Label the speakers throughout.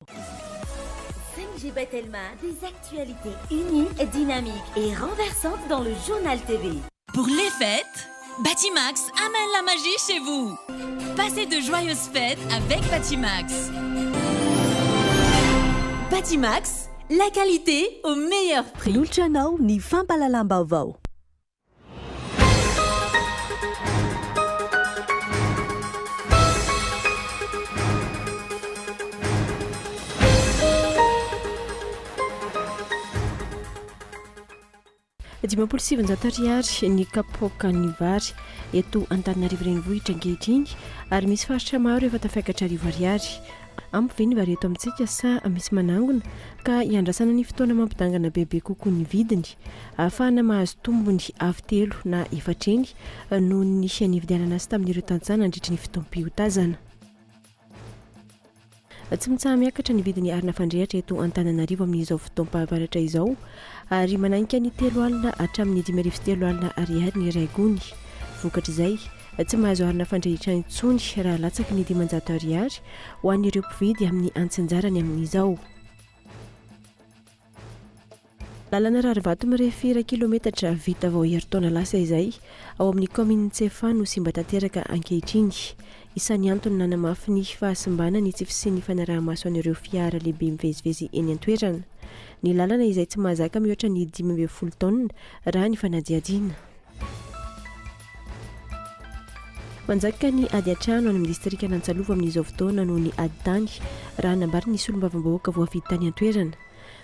Speaker 1: 5G by Telma, des actualités uniques, dynamiques et renversantes dans le Journal TV.
Speaker 2: Pour les fêtes, Batimax amène la magie chez vous. Passez de joyeuses fêtes avec Batimax. Batimax, la qualité au meilleur prix.
Speaker 3: Nolotra anao ny fampahalalam-baovao.
Speaker 4: 950 ariary ny kapoakan'ny vary eto Antananarivo Renivohitra ankehitriny ary misy faritra maro efa tafiakatra arivo ariary. Ampy ve ny vary eto amintsika sa misy manangona ka hiandrasana ny fotoana mampidangana bebe kokoa ny vidiny ahafahana mahazo tombony avo telo na efatra eny noho ny nividianana azy tamin'ireo tantsaha nandritry ny fotoam-piotazana. Tsy mitsaha-miakatra ny vidin'ny arina fandrehitra eto Antananarivo amin'izao fotoam-pahavaratra izao ary mananika ny 30 hatramin'ny 3500 ariary ny iray gony. Vokatr'izay, tsy mahazo arina fandrehitra intsony raha latsaky ny 500 ariary ho an'ireo mpividy amin'ny antsinjarany amin'izao. Lalana rarivato mirefy iray kilometatra vita vao herintaona lasa izay, ao amin'ny kaominin'i Tsiafahy no simba tanteraka ankehitriny. Isan'ny antony nanamafy ny fahasimbana ny tsy fisian'ny fanaraha-maso an'ireo fiara lehibe mivezivezy eny an-toerana. Ny lalana izay tsy mahazaka mihoatra ny 15 taonina raha ny fanadihadiana. Manjaka ny ady an-trano any amin'ny distrikan'Antsalova amin'izao fotoana noho ny ady tany, raha nambaran'ny solombavambahoaka voafidy tany an-toerana.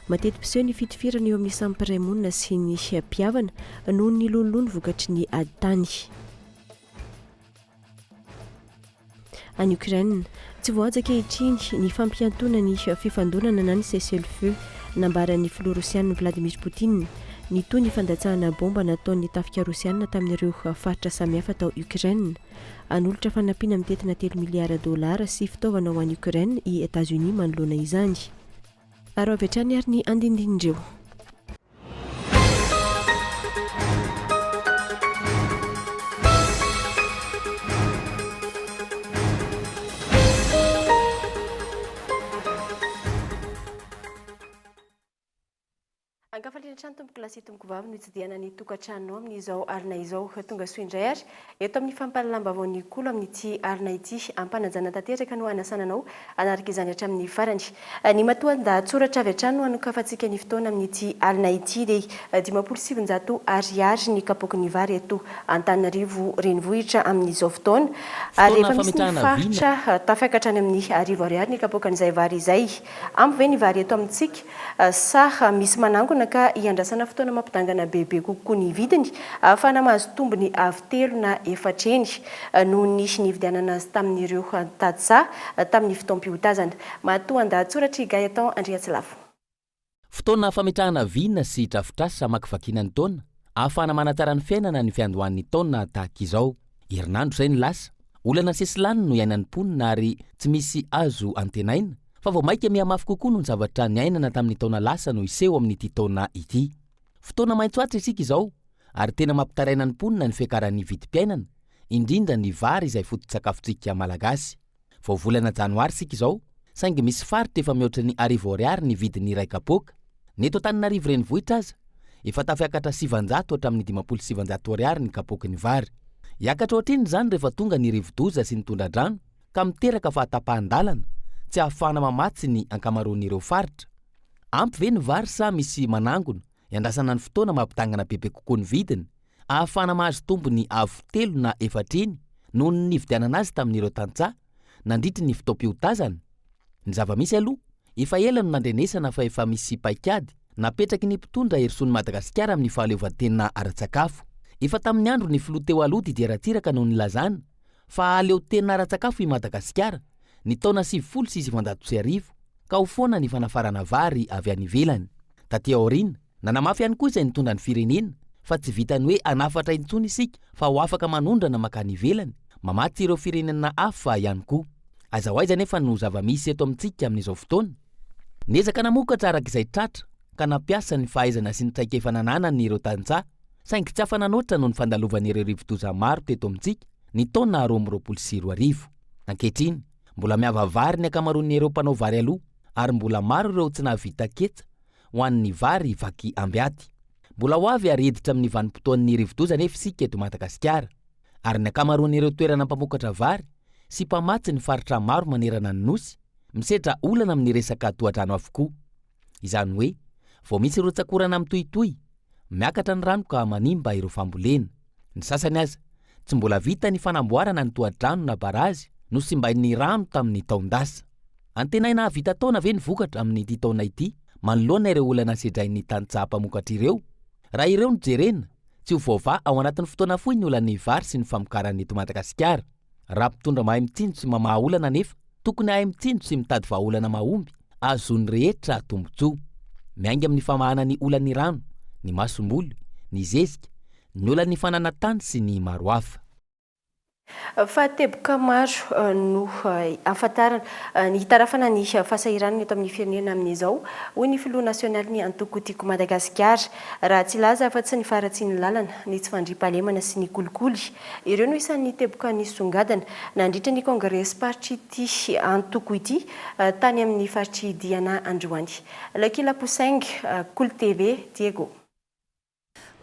Speaker 4: Mateti-piseho ny fitifirana eo amin'ny samy mpiray monina sy ny mpihavana noho ny lonilony vokatry ny ady tany. Any Ukraine, tsy voahaja ankehitriny ny fampiantoana ny fifandonana na ny cessez-le-feu nambaran'ny filoha rosiana Vladimir Poutine. Nitohy ny fandatsahana baomba nataon'ny tafika rosiana tamin'ireo faritra samihafa tao Ukraine. Hanolotra fanampiana mitentina telo miliara dolara sy fitaovana ho an'i Ukraine i Etazonia manoloana izany. Aro avy hatrany ary ny andinindin'ireo. Ankafaliana hatrany tompoko lahy sy tompoko vavy no hitsidihana ny tokantranonao amin'izao alina izao. Tonga soa indray ary eto amin'ny fampahalalam-baovaon'ny Kolo amin'ity alina ity. Ampanajana tanteraka no hanasana anao hanaraka izany hatramin'ny farany. Ny matoan-dahatsoratra avy hatrany no hanokafantsika ny fotoana amin'ity alina ity dia 950 Ariary ny kapoaky ny vary eto Antananarivo Renivohitra amin'izao fotoana ary
Speaker 5: Fotoana
Speaker 4: efa misy ny
Speaker 5: fametrahana vina.
Speaker 4: faritra tafiakatra any amin'ny arivo Ariary ny kapoakan'izay vary izay. Ampy ve ny vary eto amintsika sa misy manangona ka hiandrasana fotoana mampidangana bebe kokoa ny vidiny ahafahana mahazo tombony avo telo na efatra eny noho ny nividianana azy tamin'ireo tantsaha tamin'ny fotoam-piotazana. Matoan-dahatsoratr'i Gaëtan Andriatsilavo.
Speaker 5: Fotoana fametrahana vina sy drafitrasa hamakivakiana ny taona, ahafahana manatsara ny fiainana ny fiandohan'ny taona tahaka izao. Herinandro izay no lasa. Olana sesilany no iainan'ny mponina ary tsy misy azo antenaina fa vao mainka mihamafy kokoa noho ny zavatra niainana tamin'ny taona lasa no hiseho amin'ity taona ity. Fotoana maitso atra isika izao ary tena mampitaraina ny mponina ny fiakaran'ny vidim-piainana, indrindra ny vary izay foto-tsakafontsika Malagasy. Vao volana janoary isika izao saingy misy faritra efa mihoatra ny arivo ariary ny vidin'ny iray kapoaka. Ny eto Antananarivo renivohitra aza efa tafiakatra 900 hatramin'ny 950 ariary ny kapoaky ny vary. Hiakatra ohatrinona izany rehefa tonga ny rivodoza sy ny tondra-drano ka miteraka fahatapahan-dalana tsy ahafahana mamatsy ny ankamaroan'ireo faritra? Ampy ve ny vary sa misy manangona iandrasana ny fotoana mampidangana bebe kokoa ny vidiny ahafahana mahazo tombony avo telo na efatra eny noho ny nividianana azy tamin'ireo tantsaha nandritry ny fotoam-piotazana? Ny zava-misy aloha, efa ela no nandrenesana fa efa misy paikady napetraky ny mpitondra Herisoan'i Madagasikara amin'ny fahaleovantena ara-tsakafo. Efa tamin'ny andron'ny filoha teo aloha Didier Ratsiraka no nilazana fa hahaleo tena ara-tsakafo i Madagasikara ny taona 1990 ka ho foana ny fanafarana vary avy any ivelany. Taty aoriana, nanamafy ihany koa izay nitondra ny firenena fa tsy vitan'ny hoe hanafatra intsony isika fa ho afaka manondrana mankany ivelany, mamatsy ireo firenena hafa ihany koa. Aiza ho aiza anefa no zava-misy eto amintsika amin'izao fotoana? Niezaka namokatra araka izay tratra ka nampiasa ny fahaizana sy ny traikefa nananany ireo tantsaha, saingy tsy afa-nanoatra noho ny fandalovan'ireo rivodoza maro teto amintsika ny taona 2022. Ankehitriny, mbola miava vary ny ankamaroan'ireo mpanao vary aloha. ary mbola maro ireo tsy nahavita ketsa ho an'ny vary vaky ambiaty. Mbola ho avy ary hiditra amin'ny vanim-potoan'ny rivodoza anefa isika eto Madagasikara ary ny ankamaroan'ireo toerana mpamokatra vary sy mpamatsy ny faritra maro manerana ny Nosy misedra olana amin'ny resaka tohadrano avokoa. Izany hoe vao misy rotsak'orana mitohitohy, miakatra ny rano ka manimba ireo fambolena. Ny sasany aza tsy mbola vita ny fanamboarana ny tohadrano na barazy nosimbain'ny rano tamin'ny taon-dasa. Antenaina hahavita taona ve ny vokatra amin'ity taona ity manoloana ireo olana sedrain'ny tantsaha mpamokatra ireo? Raha ireo no jerena, tsy ho voavaha ao anatin'ny fotoana fohy ny olan'ny vary sy ny famokarana eto Madagasikara. Raha mpitondra mahay mitsinjo sy mamaha olana anefa, tokony hahay mitsinjo sy mitady vahaolana mahomby ahazoan'ny rehetra tombontsoa. Miainga amin'ny famahana ny olan'ny rano, ny masomboly, ny zezika, ny olan'ny fananan-tany sy ny maro hafa.
Speaker 4: Fa teboka maro no ahafantarana ny hitarafana ny fahasahiranana eto amin'ny firenena amin'izao, hoy ny filoha nasionalin'ny antoko Tiako Madagasikara. Raha tsy hilaza afa-tsy ny faharatsian'ny lalana, ny tsy fandriampahalemana sy ny kolikoly. Ireo no isan'ny teboka nisongadina nandritra ny kongresim-paritr'ity antoko ity tany amin'ny faritr'i Diana androany. Lucky Lapouseng, Kolo TV, Diego.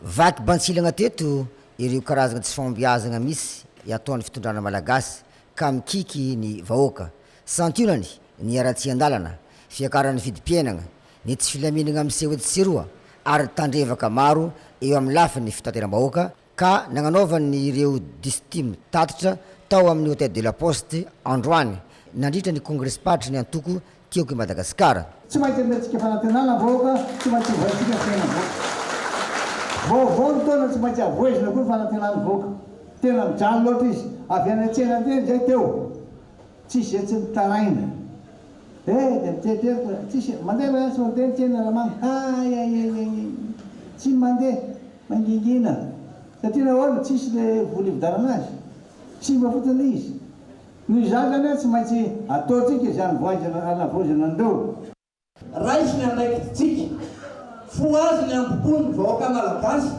Speaker 6: Vaky bantsilana teto ireo karazana tsy fahombiazana misy ataon'ny fitondrana malagasy ka mikiky ny vahoaka. Santionany ny haratsian-dalana, fiakaran'ny vidim-piainana, ny tsy filaminana miseho etsy sy eroa ary tandrevaka maro eo amin'ny lafiny fitateram-bahoaka ka nagnanaovany ireo distim tatitra tao amin'ny Hotel de la Poste androany nandritra ny kongresim-paritry ny antoko Tiako i Madagasikara.
Speaker 7: Tsy maintsy omentsika fanantenana ny vahoaka, tsy maintsy ovaintsika ny fiainan'ny vahoaka. Vaovao ny taona, tsy maintsy avohezina koa ny fanantenan'ny vahoaka. Tena mijaly loatra izy. Avy any an-tsena teny izay teo, tsisy izay tsy mitaraina. Eh, dia mieritreritra, tsisy, mandeha va tsy mandeha ny tsena Ramamy? Hay, hay, hay, hay, hay. Tsy mandeha, mangingina. Satria nahoana? Tsisy ilay vola hividianana azy. Simba fotsiny ilay izy. Noho izany izany tsy maintsy ataontsika izany voaizana hanavaozana an'ireo.
Speaker 8: Raiso ny andraikitsika, fohazy ny hambom-pon'ny vahoaka Malagasy,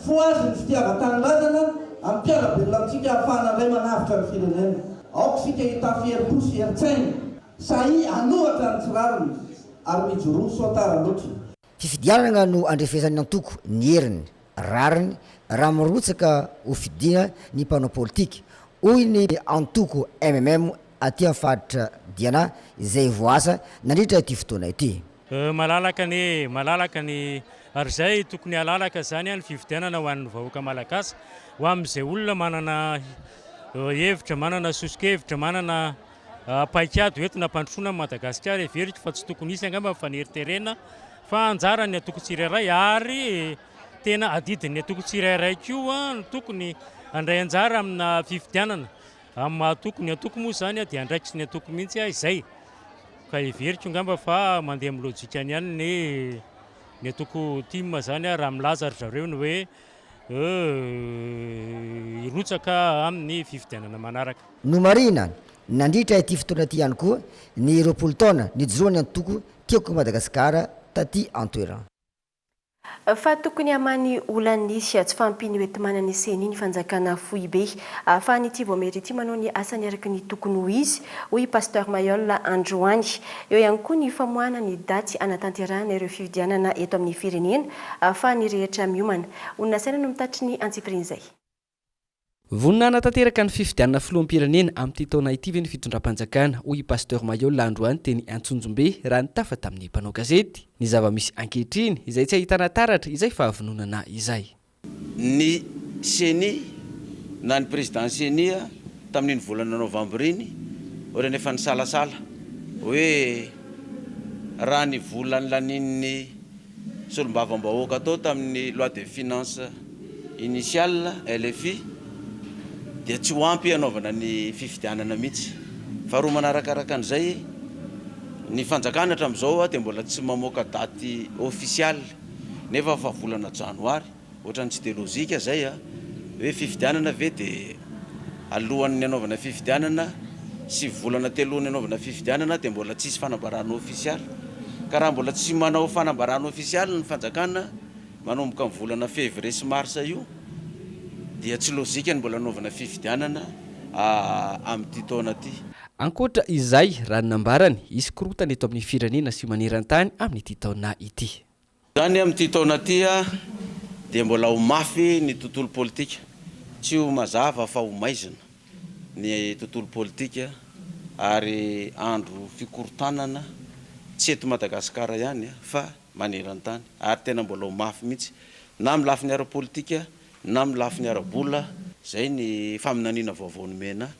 Speaker 8: fohazy ny fitiavan-tanindrazana amin'ny mpiara-belona amintsika hahafahana indray manavotra ny firenena. Aoka isika hitafy herim-po sy herin-tsaina, sahia hanohatra ny tsy rariny ary mijoroa sao tara loatra.
Speaker 6: Fifidianana no andrefesan'ny antoko ny heriny, rariny raha mirotsaka ho fidiana ny mpanao politika, hoy ny antoko mmm aty amin'ny faritra Diana izay voaasa nandritra ity fotoana ity.
Speaker 9: Malalaka anie e, malalaka ny, ary izay tokony halalaka izany ny fifidianana ho an'ny vahoaka malagasy, ho amin'izay olona manana hevitra, manana soso-kevitra, manana Paikady hoentina hampandrosoana an'i Madagasikara, heveriko fa tsy tokony hisy angamba ny faneriterena fa anjaran'ny antoko tsirairay ary tena adidin'ny antoko tsirairay koa no tokony handray anjara amina fifidianana. Amin'ny maha antoko ny antoko moa izany dia andraikitry ny antoko mihitsy izay ka heveriko angamba fa mandeha amin'ny lojikany ihany ny ny antoko tim izany raha milaza ry zareo ny hoe hirotsaka amin'ny fifidianana manaraka.
Speaker 6: Nomarihina nandritra ity fotoana ity ihany koa ny 20 taona nijoroan'ny antoko Tiako i Madagasikara taty an-toerana.
Speaker 4: Fa tokony hamaha ny olan'ny tsy fahampian'ny hoenti-manan'ny Ceni ny fanjakana foibe. Ahafahan'ity vaomiera ity manao ny asany araka ny tokony ho izy, hoy i Pasteur Mailhol androany. Eo ihany koa ny famoahana ny daty hanatanterahana ireo fifidianana eto amin'ny firenena, ahafahan'ny rehetra miomana. Olona saina no mitatry ny antsipirian'izay.
Speaker 10: Vonona hanatanteraka ny fifidianana filoham-pirenena amin'ity taona ity ve ny fitondram-panjakana, hoy i Pasteur Mailhol androany teny Antsonjombe raha nitafa tamin'ny mpanao gazety. Ny zava-misy ankehitriny izay tsy ahitana taratra izay fahavononana izay.
Speaker 11: Ny Ceni na ny Président Ceni tamin'iny volana novambra iny ohatrany efa nisalasala hoe raha ny vola nolanian'ny solombavambahoaka tao tamin'ny loi de finances initiale, LFI, dia tsy ho ampy hanaovana ny fifidianana mihitsy. Faharoa manarakaraka an'izay, ny fanjakana hatramin'izao dia mbola tsy mamoaka daty ofisialy nefa fa volana janoary. Ohatran'ny tsy dia lojika izay a! Hoe fifidianana ve dia alohan'ny hanaovana fifidianana sy volana telohan'ny hanaovana fifidianana dia mbola tsisy fanambarana ofisialy? Ka raha mbola tsy manao fanambarana ofisialy ny fanjakana manomboka amin'ny volana février sy mars io dia tsy lojika ny mbola hanaovana fifidianana amin'ity taona ity.
Speaker 10: Ankoatra izay, raha ny nambarany, hisy korontana eto amin'ny firenena sy maneran-tany amin'ity taona ity.
Speaker 11: Izany amin'ity taona ity dia mbola ho mafy ny tontolo politika, tsy ho mazava fa ho maizina ny tontolo politika ary andro fikorontanana tsy eto Madagasikara ihany fa maneran-tany ary tena mbola ho mafy mihitsy na amin'ny lafiny ara-politika na amin'ny lafiny ara-bola, izay ny faminaniana vaovao nomena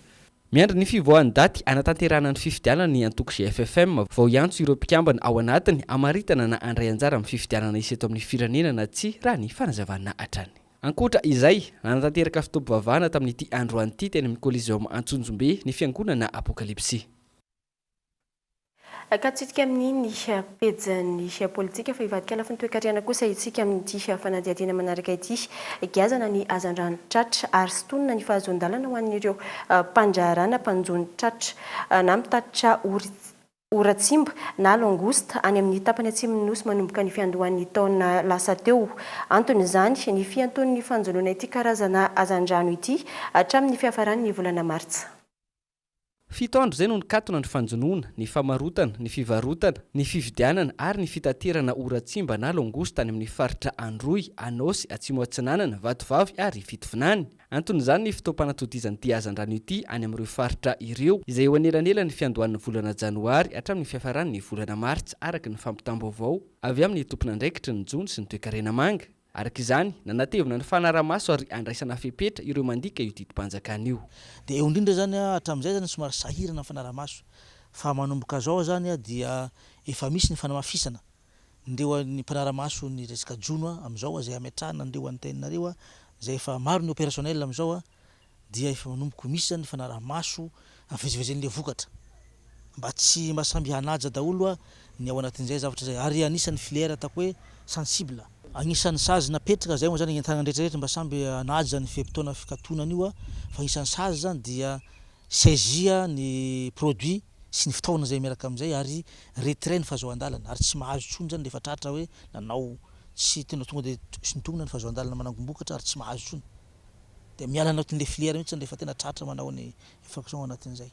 Speaker 10: Miandry ny fivoahan'ny daty hanatanterahana ny fifidianana ny antoko GFFM vao hiantso ireo mpikambana ao anatiny hamaritana na handray anjara amin'ny fifidianana hisy eto amin'ny firenena na tsia raha ny fanazavana hatrany. Ankoatra izay, nanatanteraka fotoam-pivavahana tamin'ity androany ity teny amin'ny Coliseum Antsonjombe ny fiangonana Apokalypsy.
Speaker 4: Akatsotsika amin'ny ny pejin'ny politika fa hivadika lafiny toekarena kosa isika amin'ity fanadihadiana manaraka ity. Giazana ny hazandrano tratra ary sintonina ny fahazoan-dalana ho an'ireo mpandraharaha na mpanjono tratra na mitatitra oratsimba na langouste any amin'ny tapany atsimon'ny Nosy manomboka ny fiandohan'ny taona lasa teo. Anton'izany ny fiantoan'ny fanjonoana ity karazana hazandrano ity hatramin'ny fiafaran'ny volana martsa.
Speaker 10: Fito andro izay no nikatona ny fanjonoana, ny famarotana, ny fivarotana, ny fividianana ary ny fitaterana oratsimba na langouste any amin'ny faritra Androy, Anôsy, Atsimo Atsinanana, Vatovavy ary Fitovinany. Anton'izany ny fotoam-panatodizan'ity hazandrano ity any amin'ireo faritra ireo, izay eo anelanelan'ny fiandohan'ny volana janoary hatramin'ny fiafaran'ny volana martsa, araka ny fampitam-baovao avy amin'ny tompon'andraikitry ny jono sy ny toekarena manga. Araka izany, nanatevina ny fanaraha-maso ary andraisana fepetra ireo mandika io didim-panjakana io.
Speaker 12: Dia eo indrindra izany hatramin'izay izany somary sahirana ny fanaraha-maso fa manomboka izao izany dia efa misy ny fanamafisana an'ireo ny mpanara-maso ny resaka jono amin'izao izay hametrahana an'ireo antenne ireo izay efa maro ny opérationnel amin'izao dia efa manomboka misy zany ny fanaraha-maso amin'ny fivezivezen'ilay vokatra mba tsy mba samby hanaja daholo ny ao anatin'izay zavatra izay ary anisan'ny filière ataoko hoe sensible. Agnisan'ny sazy napetraka zay moa zany entanana rehetra rehetra mba samby hanaja ny fe-potoana fikatonana io fa agnisan'ny sazy zany dia saisie ny produit sy ny fitaovana izay miaraka amin'izay ary retrait ny fahazoan-dalana ary tsy mahazo intsony zany rehefa tratra hoe nanao tsy tena tonga dia sintomina ny fahazoan-dalana manangom-bokatra ary tsy mahazo intsony. Dia miala anatin'ilay filière mihitsy rehefa tena tratra manao ny infraction ao anatin'izay.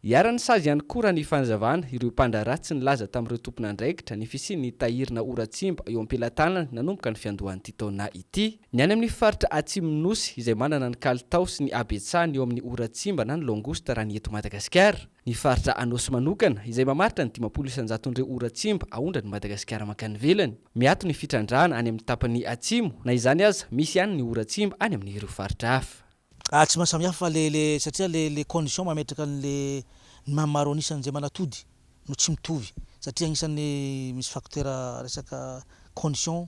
Speaker 10: Iharan'ny sazy ihany koa raha ny fanazavana, ireo mpandraharaha tsy nilaza tamin'ireo tompon'andraikitra ny fisian'ny tahirina oratsimba eo am-pelatanany nanomboka ny fiandohan'ity taona ity. Ny any amin'ny faritra atsimon'ny Nosy izay manana ny kalitao sy ny habetsahany eo amin'ny oratsimba na ny langouste raha ny eto Madagasikara. Ny faritra Anôsy manokana, izay mamaritra ny 50 isan-jaton'ireo oratsimba aondran'i Madagasikara mankany ivelany. Miato ny fitrandrahana any amin'ny tapany atsimo, na izany aza, misy ihany ny oratsimba any amin'ireo faritra hafa.
Speaker 12: Ah tsy maha samihafa fa le le satria le le condition mametraka an'le ny maha maro an'isa an'izay manatody no tsy mitovy satria agnisan'ny misy facteur resaka condition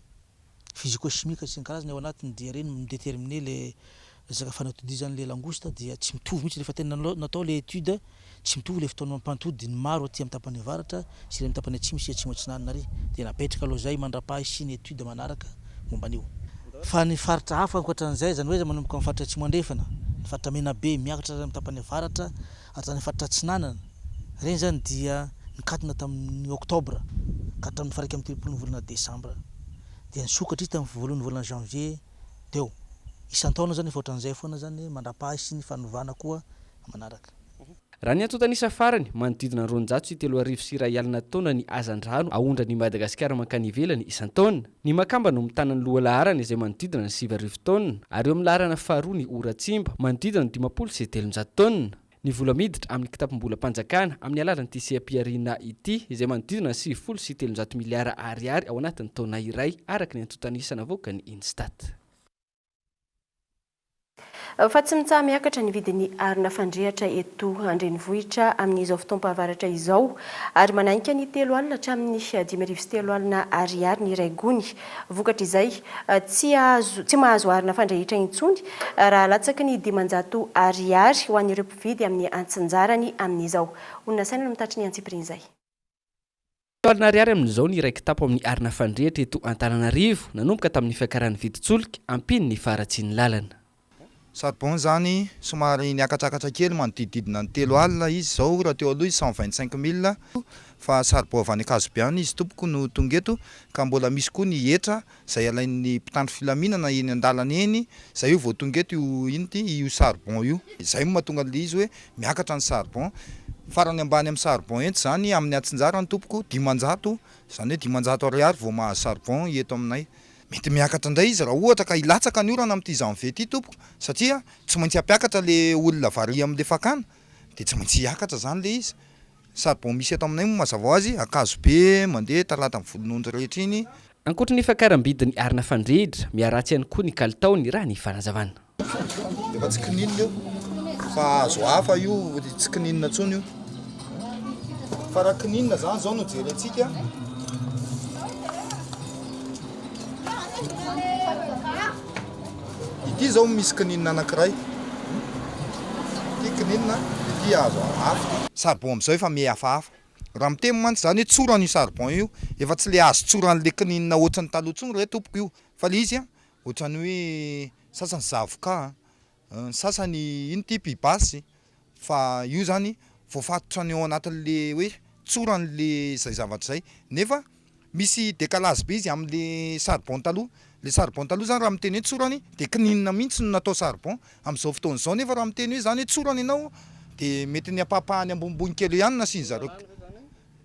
Speaker 12: physico chimique sy ny karazany ao anatiny dia ireny mi determiner le resaka fanatodizan le langouste dia tsy mitovy mihitsy rehefa tena natao le etude tsy mitovy le fotoana mampantody ny maro aty am tapany avaratra sy ry am tapany atsimo sy atsimo atsinanana ary dia napetraka aloha zay mandrapaha hisiany etude manaraka momba an'io. Fa ny faritra hafa ankoatran'izay izany hoe manomboka am faritra atsimo andrefana, ny faritra Menabe miakatra hatrany am tapany avaratra hatrany faritra atsinanana, ireny izany dia nikatona tamin'ny oktobra ka hatramin'ny faha 31 ny volana desambra. Dia nisokatra izy tamin'ny voalohan'ny volana janvier teo. Isan-taona izany efa ohatran'izay foana izany mandrapaha hisian'ny fanovana koa manaraka.
Speaker 10: Raha ny antontan'isa farany, manodidina ny 3102 taona ny hazandrano aondran'i Madagasikara mankany ivelany isan-taona. Ny makamba no mitana ny lohalaharana izay manodidina ny 9000 taonina, ary eo amin'ny laharana faharoa ny oratsimba, manodidina ny 350 taonina. Ny vola miditra amin'ny kitapom-bolam-panjakana amin'ny alalan'ity seha-pihariana ity izay manodidina ny 390 miliara ariary ao anatin'ny taona iray, araka ny antontan'isa navoakan'ny Instat.
Speaker 4: Fa tsy mitsaha-miakatra ny vidin'ny arina fandrehitra eto an-drenivohitra amin'izao fotoam-pahavaratra izao ary mananika ny 30 hatramin'ny 3500 ariary ny iray gony. Vokatr'izay, tsy azo tsy mahazo arina fandrehitra intsony raha latsaky ny 500 ariary ho an'ireo mpividy amin'ny antsinjarany amin'izao. Olona saina no mitatry ny antsipirian'izay.
Speaker 10: Alina ariary amin'izao ny iray kitapo amin'ny arina fandrehitra eto Antananarivo, nanomboka tamin'ny fiakaran'ny vidin-tsolika, ampian'ny faharatsian'ny lalana.
Speaker 13: Charbon izany somary niakatrakatra kely manodidididina ny 30 izy izao, raha teo aloha izy 125 mille, fa charbon avy any Ankazobe any izy tompoko no tonga eto, ka mbola misy koa ny hetra izay alain'ny mpitandro filaminana eny an-dalana eny, izay io vao tonga eto io ino ity, io charbon io. Izay no mahatonga an'ilay izy hoe miakatra ny charbon. Farany ambany amin'ny charbon eto izany amin'ny antsinjarany tompoko 500, izany hoe 500 ariary vao mahazo charbon eto aminay. Mety miakatra indray izy raha ohatra ka hilatsaka ny orana amin'ity janvier ity tompoko satria tsy maintsy hampiakatra le olona varia amin'le fakana dia tsy maintsy hiakatra izany le izy. Charbon misy eto aminay moa mazava ho azy Ankazobe mandeha Talata Volonondry rehetra iny.
Speaker 10: Ankoatry ny fiakaram-bidin'ny arina fandrehitra, miharatsy ihany koa ny kalitaony raha ny fanazavana.
Speaker 13: Efa tsy kininina io fa hazo hafa io, tsy kininina intsony io. Fa raha kininina zany zao no jerentsika. Ity zao misy kininina anankiray. Ity kininina, ity hazo hafa. Charbon amizao efa miha hafahafa. Raha miteny mantsy zany hoe tsorana io charbon io, efa tsy le hazo tsoran'le kininina ohatran'ny taloha intsony re tompoko io fa le izy an, ohatran'ny hoe sasany zavoka, ny sasany ino ity pibasy, fa io zany voafatotra ny ao anatin'le hoe tsoran'le zay zavatra zay, nefa misy décalage be izy am'le charbon taloha, le charbon taloha zany raha miteny hoe tsorany de kininina mihitsy no natao charbon, am'zao fotoana izao nefa raha miteny hoe zany hoe tsorany ianao de mety ny ampahapahany ambonimbony kely eo ihany no nasian'zareo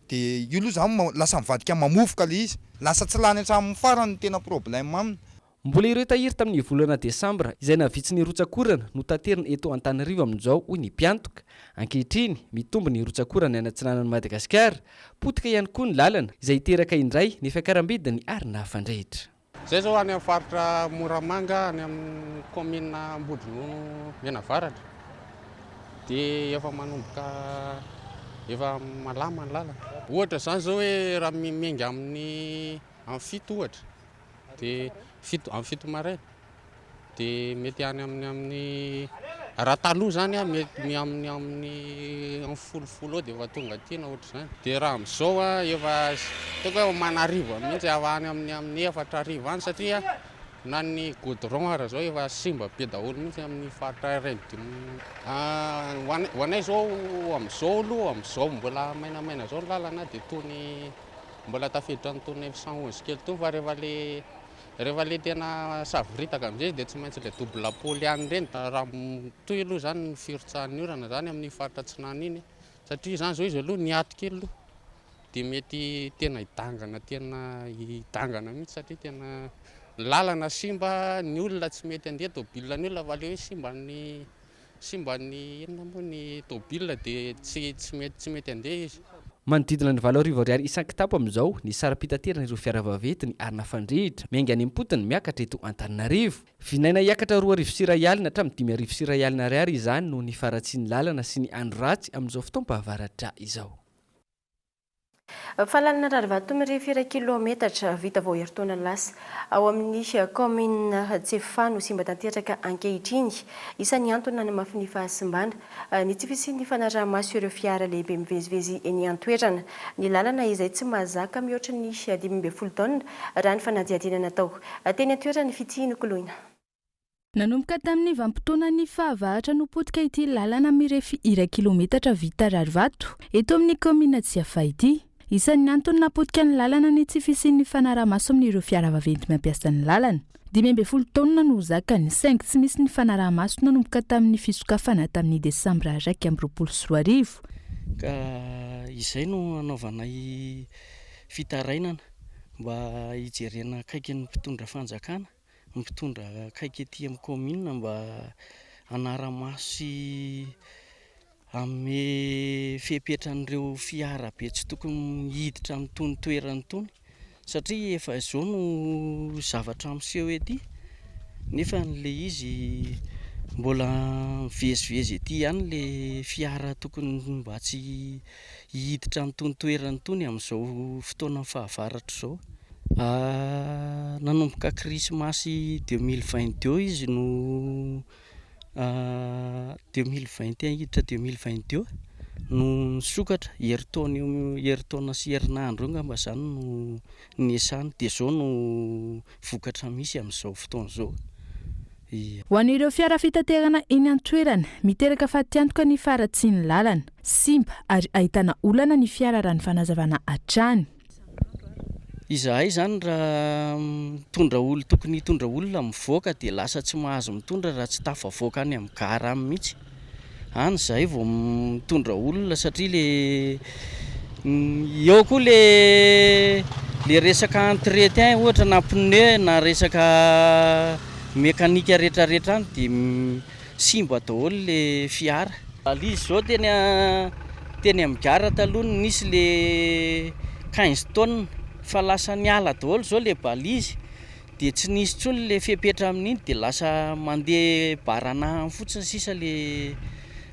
Speaker 13: de io aloha zany lasa mivadika mamovoka le izy, lasa tsy lany hatramin'ny farany ny tena problème aminy.
Speaker 10: Mbola ireo tahiry tamin'ny volana desambra izay nahavitsy ny rotsak'orana no taterina eto Antananarivo amin'izao, hoy ny mpiantoka. Ankehitriny, mitombo ny rotsak'orana any atsinanan'i Madagasikara. Potika ihany koa ny lalana, izay hiteraka indray ny fiakaram-bidin'ny arina fandrehitra.
Speaker 14: Izay izao any amin'ny faritra Moramanga, any amin'ny kaominina Ambodinono Menavaratra dia efa manomboka efa malama ny lalana. Ohatra izany izao hoe raha miainga amin'ny amin'ny 7 ohatra dia fito amin'ny 7 maraina dia mety any amin'ny amin'ny raha taloha izany a mety ny amin'ny amin'ny amin'ny folofolo eo dia efa tonga aty na ohatr'izany. Dia raha amin'izao a efa ataoko hoe manarivo mihitsy efa any amin'ny amin'ny 40 any satria na ny goudron ara izao efa simba be daholo mihitsy amin'ny faritra RN dimy. Ho anay izao amin'izao aloha amin'izao mbola mainamaina izao ny lalana dia tony Mbola tafiditra an'itony 911 kely itony fa rehefa le rehefa le tena savoritaka amin'izay izy dia tsy maintsy le double pôle ihany ireny. Raha mitohy aloha izany ny firotsahan'ny orana izany amin'iny faritra atsinanana iny satria izany izao izy aloha niato kely aloha dia mety tena hidangana tena hidangana mihitsy satria tena ny lalana simba, ny olona tsy mety handeha tôbila ny olona fa le hoe simba ny Simba ny inona moa ny tôbila dia tsy tsy mety tsy mety handeha izy.
Speaker 10: Manodidina ny 8000 ariary isan-kitapo amin'izao ny saram-pitaterana ireo fiara vaventy ny arina fandrehitra miainga any am-potony miakatra eto Antananarivo. Vinaina hiakatra 2100 hatramin'ny 1051 ariary izany noho ny faharatsian'ny lalana sy ny andro ratsy amin'izao fotoam-pahavaratra izao.
Speaker 4: Fahalalana rarivato mirefy iray kilaometatra vita vao herintaona lasa ao amin'ny kaominina Tsiafahy no simba tanteraka ankehitriny. Isan'ny antony nanamafy ny fahasimbana ny tsy fisian'ny fanaraha-maso ireo fiara lehibe mivezivezy eny an-toerana. Ny lalana izay tsy mahazaka mihoatra ny 15 taonina raha ny fanadihadiana natao teny an-toerana ny fitia nokoloina.
Speaker 15: Nanomboka tamin'ny vanim-potoanan'ny fahavaratra no potika ity lalana mirefy iray kilometatra vita rarivato eto amin'ny kaominina Tsiafahy ity. Isan'ny antony nahapotika ny lalana ny tsy fisian'ny fanaraha-maso amin'ireo fiara vaventy mampiasa ny lalana. 15 taonina no zakany, saingy tsy misy ny fanaraha-maso nanomboka tamin'ny fisokafana tamin'ny desambra 2021.
Speaker 16: Ka izay no anaovanay fitarainana mba hijerena akaiky ny mpitondra fanjakana. mpitondra akaiky ety amin'ny kaominina mba hanara-maso sy hanome fepetra an'ireo fiara be tsy tokony hiditra amin'itony toerana itony satria efa izao no zavatra miseho ety nefa ilay izy mbola mivezivezy ety ihany ilay fiara tokony mba tsy hiditra amin'itony toerana itony amin'izao fotoanan'ny fahavaratra izao. Nanomboka krismasy 2022 izy no 2021 hiditra 2022 no nisokatra, herintaona eo herintaona sy herinandro eo angamba izany no niasany dia izao no vokatra misy amin'izao fotoana izao.
Speaker 15: Ho an'ireo fiara fitaterana eny an-toerana, miteraka fatiantoka ny faharatsian'ny lalana. Simba ary ahitana olana ny fiara raha ny fanazavana hatrany.
Speaker 16: Izahay izany raha mitondra olona, tokony hitondra olona mivoaka dia lasa tsy mahazo mitondra raha tsy tafavoaka any amin'ny gara any mihitsy. Any izahay vao mitondra olona satria le eo koa le le resaka entretien ohatra na pneu na resaka mekanika retraretra any dia simba daholo le fiara. Balise zao teny teny amin'ny gara taloha no nisy le quinze tonnes fa lasa niala daholo zao le balise Dia tsy nisy intsony le fepetra amin'iny dia lasa mandeha baranahany fotsiny sisa le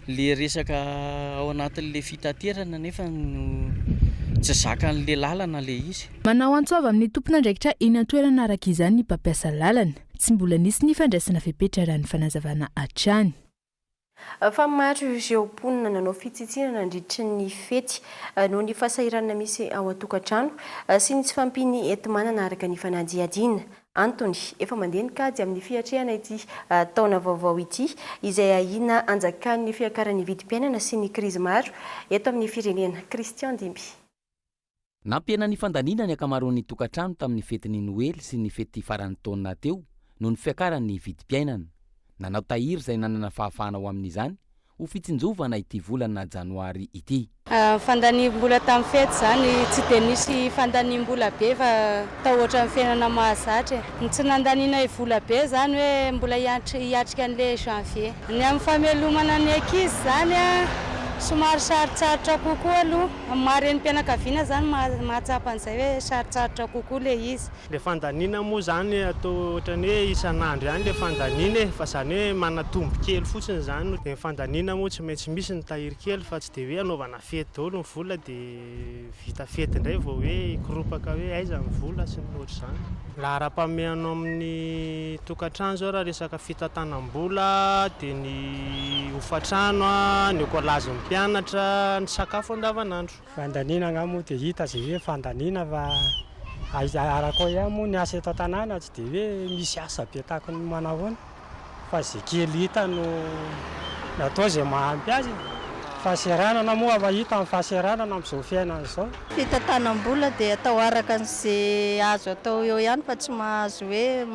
Speaker 16: le resaka ao anatin'le fitaterana nefa tsy zakan'le lalana le izy.
Speaker 15: Manao antso avo amin'ny tompon'andraikitra eny an-toerana araka izany ny mpampiasa lalana. Tsy mbola nisy ny fandraisana fepetra raha ny fanazavana hatrany.
Speaker 4: Fa maro ireo mponina nanao fitsitsiana nandritry ny fety noho ny fahasahiranana misy ao an-tokantrano sy ny tsy fahampian'ny enti-manana araka ny fanadihadiana. Antony, efa mandeha ny kajy amin'ny fiatrehana ity taona vaovao ity izay ahiana hanjakan'ny fiakaran'ny vidim-piainana sy ny krizy maro eto amin'ny firenena. Christian Dimby.
Speaker 5: Nampihena ny fandaniana ny ankamaroan'ny tokantrano tamin'ny fetin'ny Noely sy ny fety faran'ny taona teo noho ny fiakaran'ny vidim-piainana. Nanao tahiry izay nanana fahafahana ho amin'izany ho fitsinjovana ity volana janoary ity.
Speaker 17: Fandaniam-bola tamin'ny fety izany, tsy dia nisy fandaniam-bola be fa tao ohatran'ny fiainana mahazatra e. Ny tsy nandanianay vola be izany hoe mbola hiatrika an'ilay janvier. Ny amin'ny famelomana ny ankizy izany somary sarotsarotra kokoa aloha. Amin'ny maha renim-pianakaviana izany mahatsapa an'izay hoe sarotsarotra kokoa ilay izy.
Speaker 18: Ilay fandaniana moa izany atao ohatran'ny hoe isan'andro ihany ilay fandaniana e, fa izany hoe manatombo kely fotsiny izany. Dia ny fandaniana moa tsy maintsy misy ny tahiry kely fa tsy dia hoe anaovana fety daholo ny vola dia vita fety indray vao hoe hikoropaka hoe aiza ny vola sy ny ohatr'izany. Laharam-pahamehana ao amin'ny tokantrano izao raha resaka fitantanam-bola dia ny hofantrano, ny ekolazin'ny mpianatra, ny sakafo andavanandro.
Speaker 19: Fandaniana angaha moa dia hita izay hoe fandaniana fa aiza araka ao ihany moa ny asa eto an-tanàna tsy dia hoe misy asa be tahaka ny manahoana fa izay kely hita no atao izay mahampy azy e. Fahasahiranana moa efa hita ny fahasahiranana amin'izao fiainana izao.
Speaker 17: Fitantanam-bola dia atao araka an'izay azo atao eo ihany fa tsy mahazo hoe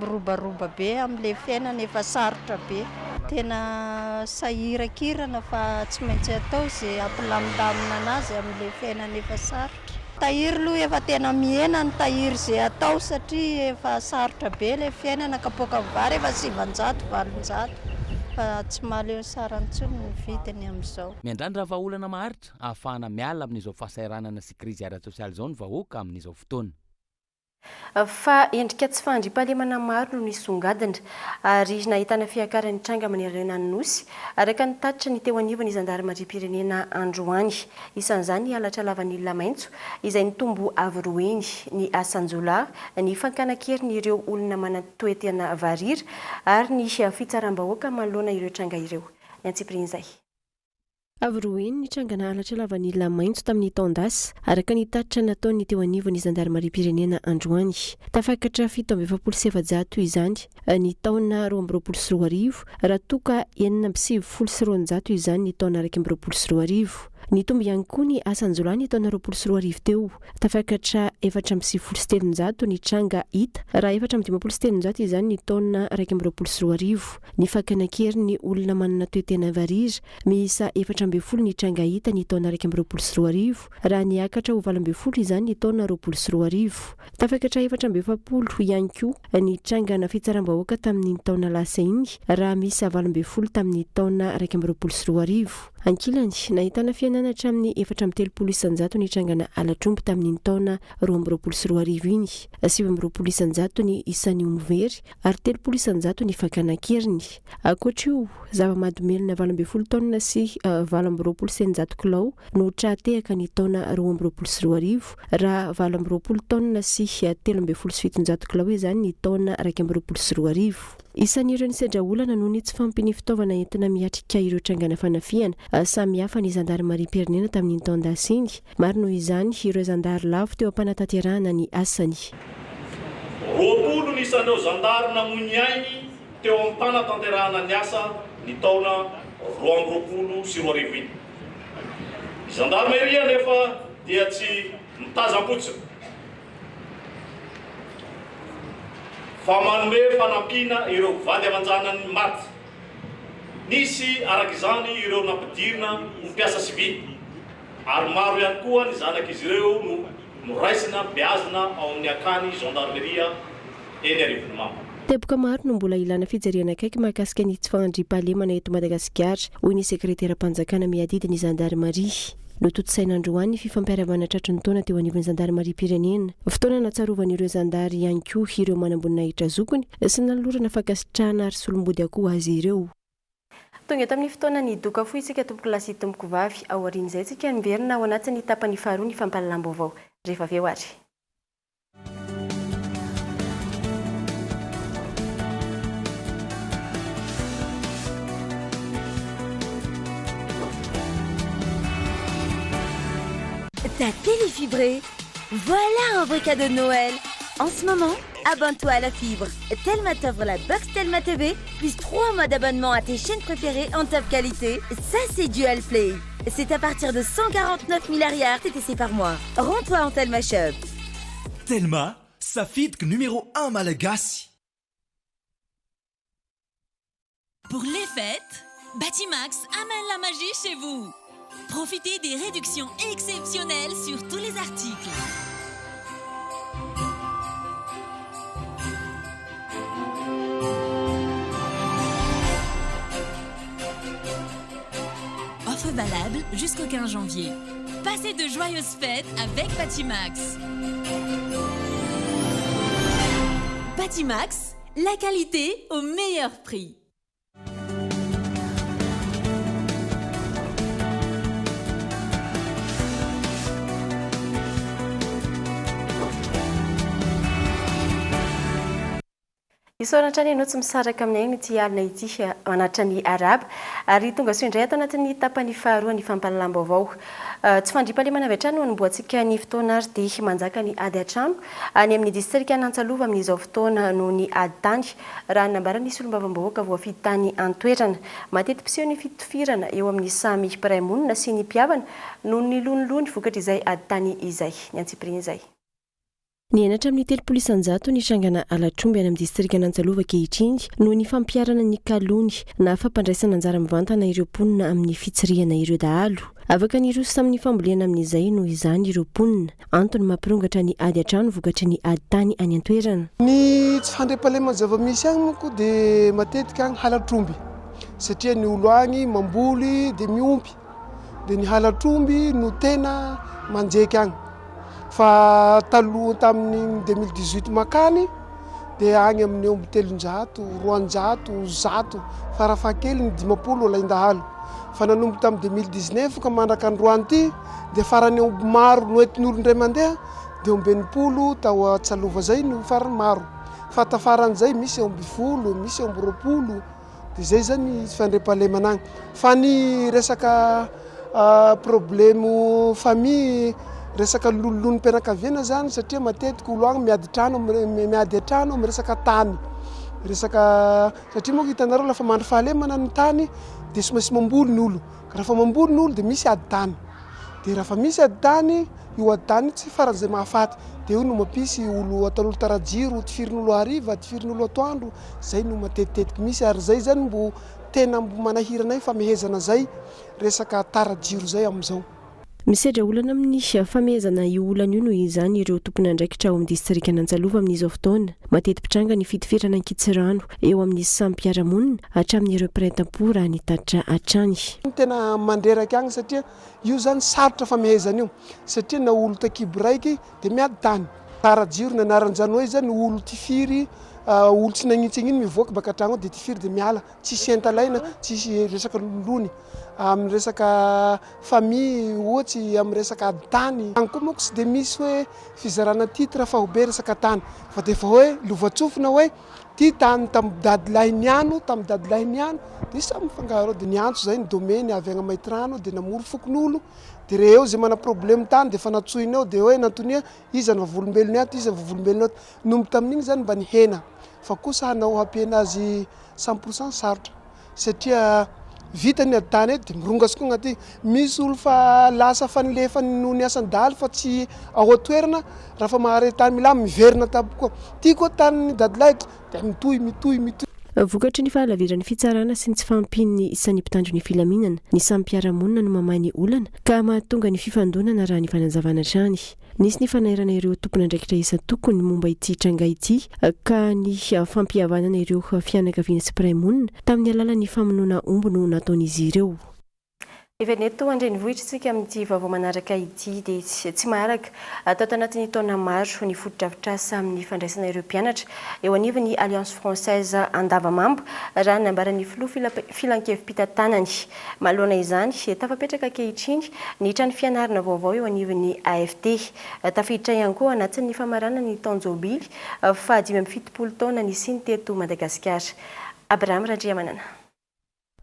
Speaker 17: mirobaroba be amin'ilay fiainana efa sarotra be. Tena sahirakirana fa tsy maintsy atao izay hampilamindamina anazy amin'ilay fiainana efa sarotra. Tahiry aloha efa tena mihena ny tahiry izay atao satria efa sarotra be ilay fiainana, kapoakan'ny vary efa 900, 800 fa tsy mahaleo ny sarany intsony ny vidiny amin'izao.
Speaker 5: Miandrandra vahaolana maharitra ahafahana miala amin'izao fahasahiranana sy krizy ara-tsosialy izao ny vahoaka amin'izao fotoana.
Speaker 4: Fa endrika tsy fahandriampahalemana maro no nisongadina ary nahitana fiakaran'ny tranga manerana ny Nosy, araka ny tatitra ny teo anivon'ny zandarimariam-pirenena androany. Isan'izany ny halatra lavanila maitso izay nitombo avo roa heny, ny asan-jiolahy, ny fankana an-keriny ireo olona manan-toetena varira ary ny fitsaram-bahoaka manoloana ireo tranga ireo. Ny antsipirian'izay. Avo roa heny ny trangana halatra lavanila maitso tamin'ny taon-dasa, araka ny tatitra nataon'ny teo anivon'ny zandarimariam-pirenena androany. Tafakatra 447 izany ny taona 2022, raha toa ka 296 izany ny taona 2021. Nitombo ihany koa ny asan-jiolahy ny taona 2020 teo. Tafakatra 394 ny tranga hita, raha 354 izany ny taona 2021. Ny fakana an-keriny olona manana toe-tena varira, Miisa 14 ny tranga hita ny taona 2021, raha niakatra ho 18 izany ny taona 2020. Tafakatra 44 ihany koa ny trangana fitsaram-bahoaka tamin'iny taona lasa iny, raha miisa 18 tamin'ny taona 2021. Ankilany, nahitana fihenana hatramin'ny 34% ny trangana halatr'omby tamin'iny taona 2022 iny, 29% ny isan'ny omby very ary 30% ny fakana an-keriny. Ankoatra io, zava-mahadomelina 18 taonina sy 628 kilao no tra-tehaka ny taona 2022, raha 28 taonina sy 713 kilao izany ny taona 2021. Isan'ireo nisedra olana noho ny tsy fahampian'ny fitaovana entina miatrika ireo trangana fanafihana samihafa ny zandarimariam-pirenena tamin'iny taon-dasa iny. Maro noho izany ireo zandary lavo teo am-panatanterahana ny asany.
Speaker 20: 20 ny isan'ireo zandary namoy ny ainy teo am-panatanterahana ny asa ny taona 2022 iny. Ny zandarmeria anefa dia tsy mitazam-potsiny fa manome fanampiana ireo vady aman-janany maty. Nisy araka izany ireo nampidirina ho mpiasa sivily ary maro ihany koa ny zanak'izy ireo no noraisina beazina ao amin'ny akany gendarmerie eny Arivonimamo.
Speaker 4: Teboka maro no mbola ilana fijerena akaiky mahakasika ny tsy fahandriampahalemana eto Madagasikara, hoy ny sekreteram-panjakana miadidy ny zandarimaria. Notontosaina androany ny fifampiarahabana tratry ny taona teo anivon'ny zandarimariam-pirenena. Fotoana nahatsarovan'ireo zandary ihany koa ireo manamboninahitra zokiny sy nanolorana fankasitrahana ary solombody akoho azy ireo. Tonga eto amin'ny fotoanan'ny doka fohy isika tompokolahy sy tompokovavy. Aorian'izay isika miverina ao anatin'ny tapany faharoa ny fampahalalam-baovao. Rehefa avy eo ary.
Speaker 1: Ta télé fibrée Voilà un vrai cadeau de Noël En ce moment, abonne-toi à la fibre. Telma t'offre la box Telma TV, plus 3 mois d'abonnement à tes chaînes préférées en top qualité. Ça, c'est Dual Play. C'est à partir de 149 000 arrières TTC par mois. Rends-toi en Telma Shop.
Speaker 21: Telma, safidiko numéro 1 malagasy.
Speaker 2: Pour les fêtes, Batimax amène la magie chez vous. Profitez des réductions exceptionnelles sur tous les articles. Offre valable jusqu'au 15 janvier. Passez de joyeuses fêtes avec Batimax. Batimax, la qualité au meilleur prix.
Speaker 4: Isaorana hatrany ianao tsy misaraka aminay amin'ity alina ity manatitra ny arahaba ary tonga soa indray ato anatin'ny tapany faharoa ny fampahalalam-baovao. Tsy fandriampahalemana avy hatrany no hanombohantsika ny fotoana ary dia manjaka ny ady an-trano any amin'ny distrikan'Antsalova amin'izao fotoana noho ny ady tany, raha ny nambaran'ny solombavambahoaka voafidy tany an-toerana. Mateti-piseho ny fitifirana eo amin'ny samy mpiray monina sy ny mpihavana noho ny lonilony vokatr'izay ady tany izay. Ny antsipirian'izay. Nihena hatramin'ny 30% ny trangana halatr'omby any amin'ny distrikan'Antsalova ankehitriny noho ny fampiharana ny kalony na fampandraisana anjara mivantana ireo mponina amin'ny fitsirihana ireo dahalo. Afaka niroso tamin'ny fambolena amin'izay noho izany ireo mponina. Antony mampirongatra ny ady an-trano vokatry ny ady tany any an-toerana.
Speaker 22: Ny tsy fandriampahaleman'ny zava-misy agny manko dia matetika agny halatr'omby satria ny olo agny mamboly dia miompy dia ny halatr'omby no tena manjeky agny. Fa taloha tamin'ny 2018 makany dia agny amin'ny omby 300, 200, 100 farafahakeliny 50 alain-dahalo. Fa nanomboka tamin'ny 2019 ka mandraka androany ity dia farany omby maro noentin'olo indray mandeha dia omby 60 tao Antsalova zay no farany maro. Fa tafaran'izay misy omby 10, misy omby 20. Dia zay zany tsy fandriampahalemana agny. Fa ny resaka problemo famille, resaka lololonom-pianakaviana zany satria matetika olo agny miady trano miady an-trano amin'ny resaka tany. Resaka satria manko hitanareo lafa mandry fahalemana ny tany dia tsy maintsy mamboly ny olo. Ka rehefa mamboly ny olo dia misy ady tany. Dia rehefa misy ady tany, io ady tany io tsy faran'izay mahafaty. Dia io no mampisy olo ataon'olo tara-jiro, tifirin'olo hariva, tifirin'olo atoandro. Zay no matetitetika misy ary zay zany mbo tena mbo manahirana ahy famehezana zay resaka tara jiro zay amizao.
Speaker 4: Misedra olana amin'ny famehezana io olana io noho izany ireo tompon'andraikitra ao amin'ny distrikan'Antsalova amin'izao fotoana. Mateti-pitranga ny fitifirana ankitsirano eo amin'ny samy mpiara-monina hatramin'ireo mpiray tampo raha ny tatitra hatrany.
Speaker 22: Ny tena mandreraka agny satria io zany sarotra famehezana io satria na olo takibo raiky Dia miady tany. Tara jiro ny anaran'izany hoe zany olo tifiry, olo tsy nagnitsy agn'iny mivoaka baka an-tragno ao dia tifiry dia miala. Tsisy entalaina, tsisy resaka lololony amin'ny resaka famille ohatsy, amin'ny resaka ady tany. Agny koa manko tsy dia misy hoe fizarana titre fahobe resaka tany fa dia efa hoe lovantsofina hoe ty tany tamin'ny dadilahy niano, tamin'ny dadilahy niano dia samy mifangaro ao. Dia niantso zay ny domaine avy agny Maintirano dia namory fokonolona. De re eo ze mana problème tany de efa nantsoina eo de hoe nantonia iza ny vavolombelony ato iza ny vavolombelony ato nomby tamin'igny zany mba nihena fa kosa hanao hampihena azy 100% sarotra satria vita ny ady tany eto de mirongatsy koa gnaty misy olo fa lasa fa nilefa noho ny asan'ny dahalo fa tsy ao an-toerana raha fa mahare tany milamy miverina tampoka koa ty koa tanin'ny dadilahiko de mitohy mitohy mitohy.
Speaker 4: Vokatry ny fahalaviran'ny fitsarana sy ny tsy fahampian'ny isan'ny mpitandro ny filaminana, ny samy mpiara-monina no mamaha ny olana ka mahatonga ny fifandonana raha ny fanazavana hatrany. Nisy ny fanairana ireo tompon'andraikitra isan-tokony momba ity tranga ity ka ny fampihavanana ireo fianakaviana sy mpiray monina tamin'ny alalan'ny famonoana omby no nataon'izy ireo. Heverina eto an-drenivohitra isika amin'ity vaovao manaraka ity dia tsy maharaka tato anatin'ny taona maro ny fotodrafitrasa amin'ny fandraisana ireo mpianatra eo anivon'ny Alliance Française Andavamamba raha ny nambaran'ny filoha filankevi-pitantanany. Manoloana izany, tafapetraka ankehitriny ny trano fianarana vaovao eo anivon'ny AFT. Tafiditra ihany koa ao anatin'ny famaranana ny taon-jobily faha 75 taona nisiany teto Madagasikara. Abraham Randriamanana.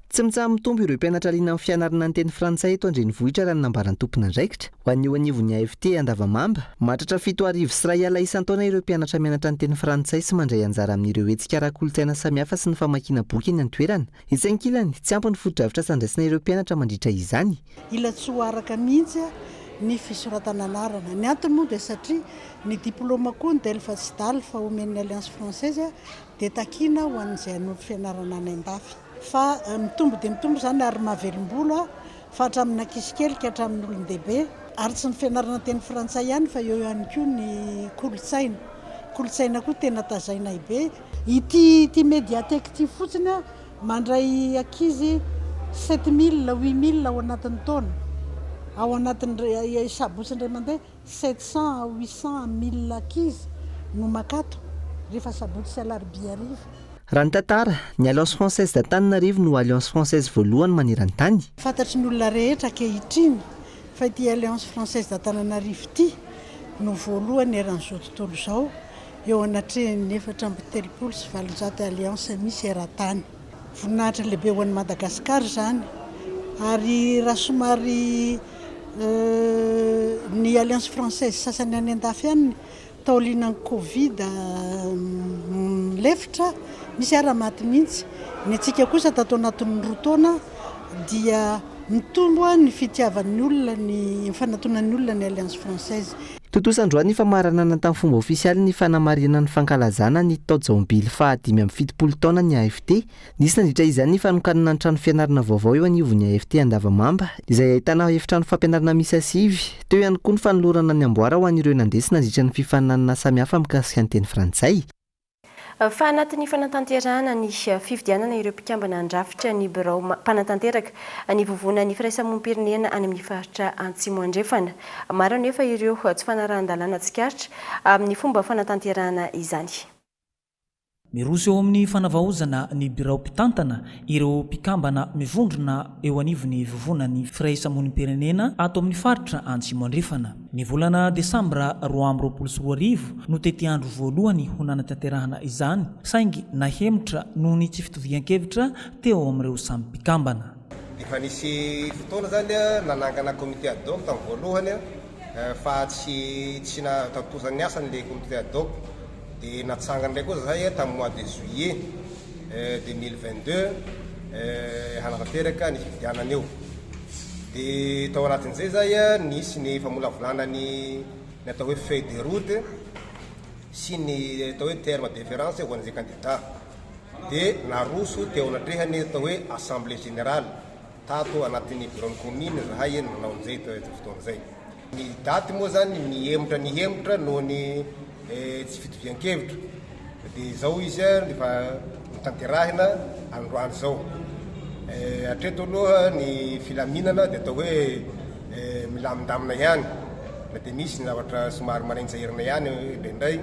Speaker 3: Tsy mitsaha-mitombo ireo mpianatra liana amin'ny fianarana ny teny frantsay eto an-drenivohitra raha ny nambaran'ny tompon'andraikitra. Ho an'ny eo anivon'ny AFT Andavamamba, mahatratra 2100 isan-taona ireo mpianatra mianatra ny teny frantsay sy mandray anjara amin'ireo hetsika ara-kolontsaina samihafa sy ny famakiana boky eny an-toerana. Etsy ankilany, tsy ampy ny fotodrafitrasa andraisana ireo mpianatra mandritra izany.
Speaker 7: Ila tsy ho araka mihitsy ny fisoratana anarana. Ny antony moa dia satria ny diplaoma koa ny DELF sy DALF omen'ny Alliance Française dia takiana ho an'izay hanohy fianarana any an-dafy. Fa mitombo dia mitombo izany ary mahavelom-bolo fa hatramin'ny ankizy kely ka hatramin'ny olon-dehibe. Ary tsy ny fianarana teny frantsay ihany fa eo ihany koa ny kolontsaina. Kolontsaina koa tena tazainay be. Ity ity médiathèque ity fotsiny mandray ankizy 7000, 8000 ao anatin'ny taona. Ao anatin'ny sabotsy indray mandeha. 700 à 800 à 1000 ankizy no makato rehefa sabotsy sy alarobia hariva.
Speaker 3: Raha ny tantara, ny Alliance Française d'Antananarivo no Alliance Française voalohany maneran-tany.
Speaker 7: Fantatry ny olona rehetra ankehitriny fa ity Alliance Française d'Antananarivo ity no voalohany eran'izao tontolo izao eo anatrehan'ny 834 Alliance misy eran-tany. Voninahitra lehibe ho an'i Madagasikara izany ary raha somary Ny Alliance Française sasany any andafy any taorian'ny Covid milefitra, misy ara maty mihitsy. Ny antsika kosa tato anatin'ny roa taona dia mitombo ny fitiavan'ny olona ny fanatonan'ny olona ny Alliance Française.
Speaker 3: Tontosa androany ny famaranana tamin'ny fomba ofisialy ny fanamarihana ny fankalazana ny tao-jaobily faha 75 taona ny AFT. Nisy nandritra izany ny fanokanana ny trano fianarana vaovao eo anivon'ny AFT Andavamamba, izay ahitana efitrano fampianarana miisa sivy. Teo ihany koa ny fanolorana ny amboara ho an'ireo nandresy nandritra ny fifaninanana samihafa mikasika ny teny frantsay.
Speaker 4: Fa anatin'ny fanatanterahana ny fifidianana ireo mpikambana handrafitra ny birao mpanatanteraka ny vovonan'ny firaisamonim-pirenena any amin'ny faritra Antsimo Andrefana. Maro anefa ireo tsy fanarahan-dalàna tsikaritra amin'ny fomba fanatanterahana izany.
Speaker 23: Miroso eo amin'ny fanavaozana ny birao mpitantana ireo mpikambana mivondrona eo anivon'ny Vovonan'ny Firaisamonim-pirenena ato amin'ny faritra Antsimo Andrefana. Ny volana desambra 2022 no tetiandro voalohany ho nanatanterahana izany saingy nahemotra noho ny tsy fitovian-kevitra teo amin'ireo samy mpikambana.
Speaker 24: Efa nisy fotoana zany nanangana comité ad hoc tamin'ny voalohany fa tsy tsy nahatontosa ny asany le comité ad hoc dia natsangana indray koa zahay tamin'ny mois de juillet 2022 hanatanteraka ny fifidianana eo. Dia tao anatin'izay zay nisy ny famolavolana ny ny atao hoe feuille de route sy ny atao hoe terme de référence ho an'izay candidat. dia naroso teo anatrehan'ny atao hoe assemblée générale tato anatin'ny biraon'ny commune zahay no nanao an'izay teo fotoana izay. Ny daty moa zany nihemotra nihemotra noho ny tsy fitovian-kevitra dia izao izy efa notanterahina androany izao. Hatreto aloha ny filaminana dia atao hoe milamindamina ihany na dia misy ny zavatra somary manainjairina ihany indraindray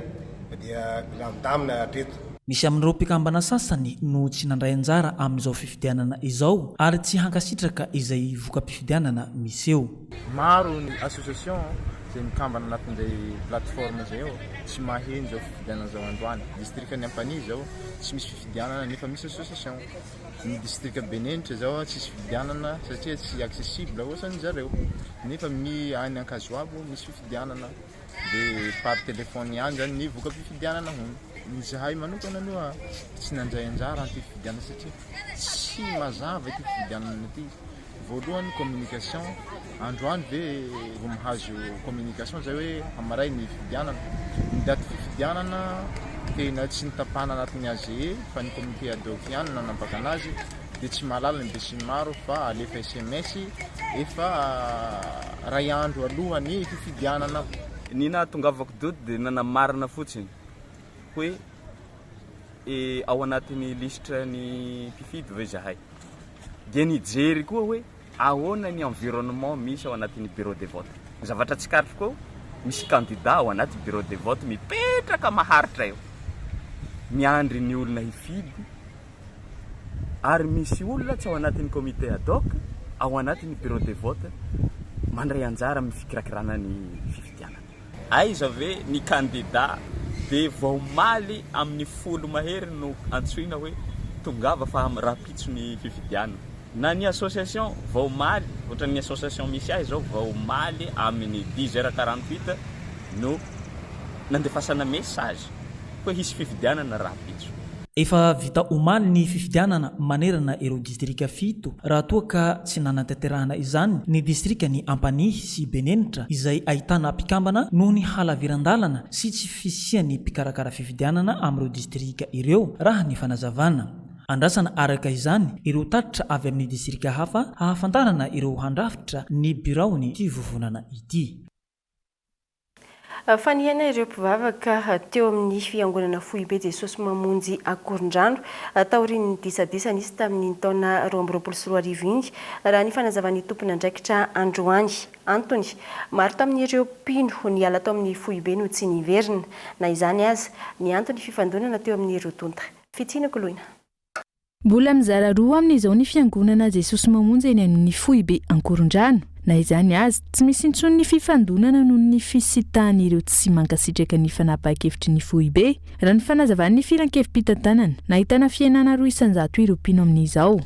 Speaker 24: dia milamindamina hatreto.
Speaker 23: Misy amin'ireo mpikambana sasany no tsy nandray anjara amin'izao fifidianana izao ary tsy hankasitraka izay voka-pifidianana miseho.
Speaker 25: Maro ny association izay mikambana anatin'izay plateforme izay ao tsy maheno izao fifidianana izao androany. Distrikan'i Ampanihy izao tsy misy fifidianana nefa misy association. Ny distrika Benenitra izao tsisy fifidianana satria tsy accessible ohatrany zareo nefa ny any Ankazoabo misy fifidianana. Dia par téléphone ihany zany ny voka-pifidianana hono. Izahay manokana aloha tsy nandray anjara an'ity fifidianana satria tsy mazava ity fifidianana ity. Voalohany communication, androany ve vao mahazo communication zay hoe hamaray ny fifidianana. Ny daty fifidianana. tena tsy nitapahana anatin'ny AGE fa ny comité ad hoc ihany no nanapaka anazy dia tsy mahalala ny besinimaro fa alefa sms efa ray andro alohan'ny fifidianana.
Speaker 6: Ny nahatongavako doty dia nanamarina fotsiny hoe ao anatin'ny lisitra ny mpifidy ve zahay. Dia nijery koa hoe ahoana ny environnement misy ao anatin'ny bureau de vote. Ny zavatra tsikaritro koa, misy candidat ao anaty bureau de vote mipetraka maharitra eo, miandry ny olona hifidy, ary misy olona tsy ao anatin'ny comité ad hoc, ao anatin'ny bureau de vote mandray anjara amin'ny fikirakirana ny fifidianana. Aiza ve ny kandida de vao omaly amin'ny folo mahery no antsoina hoe tongava fa rahampitso ny fifidianana. Na ny association vao omaly, ohatran'ny association misy ahy izao vao omaly amin'ny dix heures 48 no nandefasana message hoe hisy fifidianana rahampitso.
Speaker 23: Efa vita omaly ny fifidianana manerana ireo distrika fito raha toa ka tsy nanatanterahana izany ny distrikan'i Ampanihy sy Benenitra izay ahitana mpikambana noho ny halaviran-dalana sy tsy fisian'ny mpikarakara fifidianana amin'ireo distrika ireo, raha ny fanazavana. Andrasana araka izany ireo tatitra avy amin'ny distrika hafa hahafantarana ireo handrafitra ny biraon'ity vovonana ity.
Speaker 4: Fa niaina ireo mpivavaka teo amin'ny fiangonana foibe Jesosy Mamonjy Akorondrano taorian'ny disadisa nisy tamin'iny taona 2022 iny, raha ny fanazavan'ny tompon'andraikitra androany. Antony, maro tamin'ireo mpino niala tao amin'ny foibe no tsy niverina. Na izany aza, nianto ny fifandonana teo amin'ny roa tonta. Fitsiana Koloina.
Speaker 15: Mbola mizara roa amin'izao ny fiangonana Jesosy Mamonjy eny amin'ny foibe Ankorondrano. Na izany aza, tsy misy intsony ny fifandonana noho ny fisitahan'ireo tsy mankasitraka ny fanapahan-kevitry ny foibe. Raha ny fanazavan'ny filankevi-pitantanana, nahitana fihenana 2% ireo mpino amin'izao.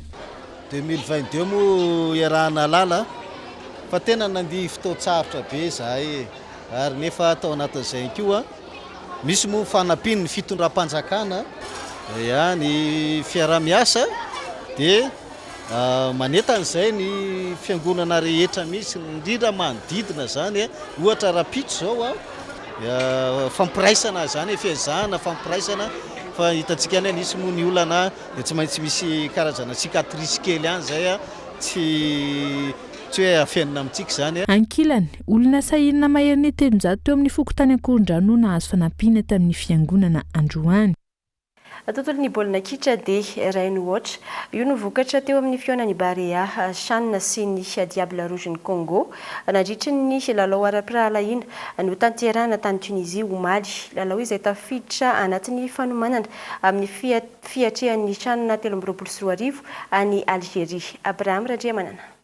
Speaker 8: 2022 moa iaraha-nahalala fa tena nandia fotoan-tsarotra be izahay e! ary nefa tao anatin'izay ihany koa Misy moa fanampian'ny fitondram-panjakana ya ny fiaraha-miasa dia manentana izay ny fiangonana rehetra misy indrindra manodidina izany ohatra rahampitso izao a fampiraisana izany fiezahana fampiraisana fa hitantsika ihany hoe nisy moa ny olana dia tsy maintsy misy karazana cicatrice kely ihany izay a tsy Tsy hoe afenina amintsika izany.
Speaker 15: Ankilany, olona sahirana maherin'ny 300 teo amin'ny fokontany Ankorondrano no nahazo fanampiana tamin'ny fiangonana androany.
Speaker 4: Tontolon'ny baolina kitra dia Rainouotra. Io no vokatra teo amin'ny fihaonan'ny Barea Chan sy ny Diable Rouge-n'i Congo nandritry ny lalao ara-pirahalahiana notanterahina tany Tunisie omaly. Lalao izay tafiditra anatin'ny fanomanana amin'ny fiatrehan'ny Chan 2023 any Algeria. Abraham Randriamanana.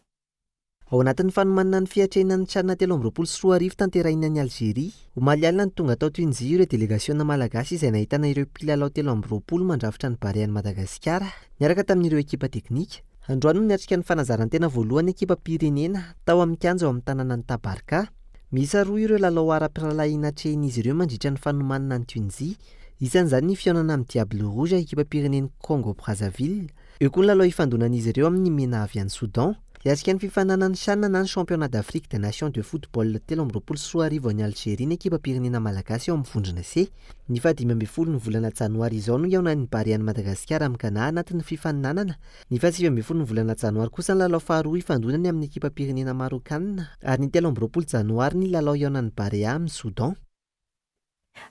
Speaker 3: Ao anatin'ny fanomanana ny fiatrehina ny Chan 2023 tanterahina any Algeria, omaly alina no tonga tao Tunisie ireo delegasiona malagasy izay nahitana ireo mpilalao 23 mandrafitra ny Barean'i Madagasikara, niaraka tamin'ireo ekipa teknika. Androany no niatrika ny fanazaran-tena voalohany ekipam-pirenena tao amin'ny kianja ao amin'ny tanànan'i Tabarka. Miisa roa ireo lalao ara-pirahalahiana atrehin'izy ireo mandritra ny fanomanana any Tunisie. Isan'izany ny fihaonana amin'ny Diable Rouge ekipam-pirenen'i Congo Brazzaville. Eo koa ny lalao hifandonan'izy ireo amin'ny Mena avy any Soudan. Hiatrika ny fifaninanan'ny Chan na ny Championnat d'Afrique des Nations de football 2023 any Algeria ny ekipam-pirenena malagasy ao amin'ny vondrona C. Ny faha-15 ny volana janoary izao no hihaonan'ny Barea an'i Madagasikara amin'i Ghana anatin'ny fifaninanana. Ny faha-19 ny volana janoary kosa ny lalao faharoa hifandonany amin'ny ekipam-pirenena marokanina ary ny 23 janoary ny lalao hihaonan'ny Barea amin'i Soudan.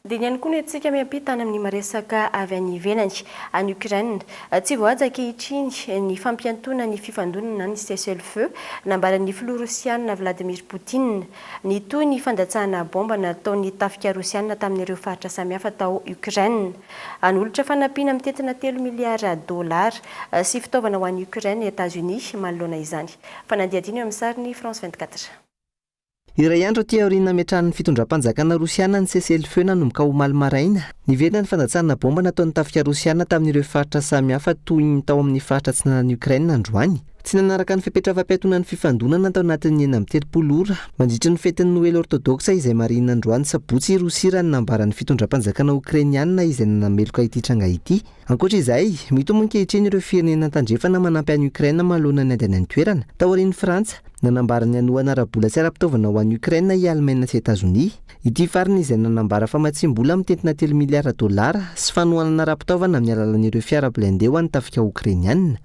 Speaker 4: Dia ny ihany koa no entintsika miampita any amin'ny maresaka avy any ivelany, any Ukraine. Tsy voahaja ankehitriny ny fampiantoana ny fifandonana na ny cessez-le-feu nambaran'ny filoha rosiana Vladimir Poutine. Nitohy ny fandatsahana baomba nataon'ny tafika rosiana tamin'ireo faritra samihafa tao Ukraine. Hanolotra fanampiana mitentina telo miliara dolara sy fitaovana ho an'i Ukraine i Etazonia manoloana izany. Fanadihadiana eo amin'ny sarin'ny France 24.
Speaker 3: Iray andro aty aorian'ny nametrahan'ny fitondram-panjakana rosiana ny cessez-le-feu nanomboka omaly maraina, niverina ny fandatsahana baomba nataon'ny tafika rosiana tamin'ireo faritra samihafa toy ny tao amin'ny faritra atsinanan'i Ukraine androany. Tsy nanaraka ny fepetra fampiatoana ny fifandonana tao anatin'ny 36 ora mandritra ny fetin'ny Noely Ortodoksa izay marihina androany sabotsy i Rosia raha ny nambaran'ny fitondram-panjakana Okrainiana izay nanameloka ity tranga ity. Ankoatra izay, mitombo ankehitriny ireo firenena tandrefana manampy an'i Ukraine manoloana ny ady any an-toerana. Taorian'i Frantsa, nanambara ny hanohana ara-bola sy ara-pitaovana ho an'i Ukraine i Alemaina sy Etazonia. Ity farany izay nanambara famatsiam-bola mitentina telo miliara dolara sy fanohanana ara-pitaovana amin'ny alalan'ireo fiara blindé ho an'ny tafika Okrainiana.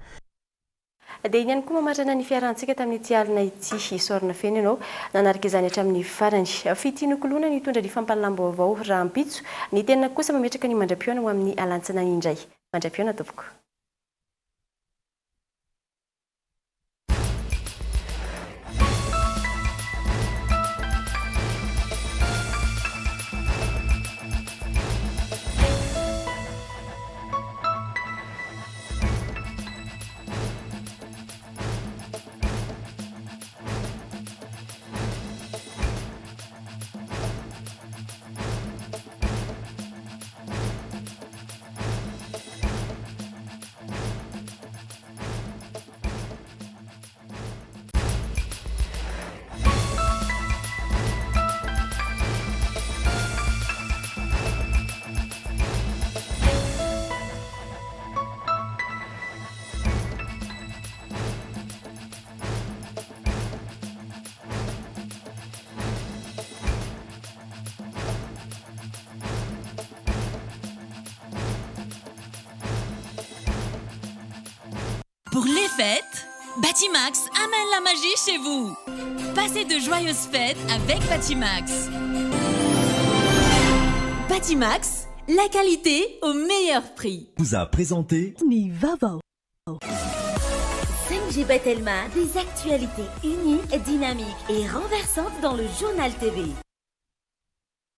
Speaker 4: Dia iny ihany koa mamarana ny fiarahantsika tamin'ity alina ity. Isaorana feno ianao nanaraka izany hatramin'ny farany. Fitia nokoloina nitondra ny fampahalalam-baovao rahampitso. Ny tenako kosa mametraka ny mandra-pihaona ho amin'ny alantsinainy indray. Mandra-pihaona tompoko.
Speaker 2: Pour les fêtes, Batimax amène la magie chez vous. Passez de joyeuses fêtes avec Batimax. Batimax, la qualité au meilleur prix.
Speaker 21: Vous a présenté
Speaker 1: Ny vaovao. 5G by Telma, des actualités uniques, dynamiques et renversantes dans le journal TV.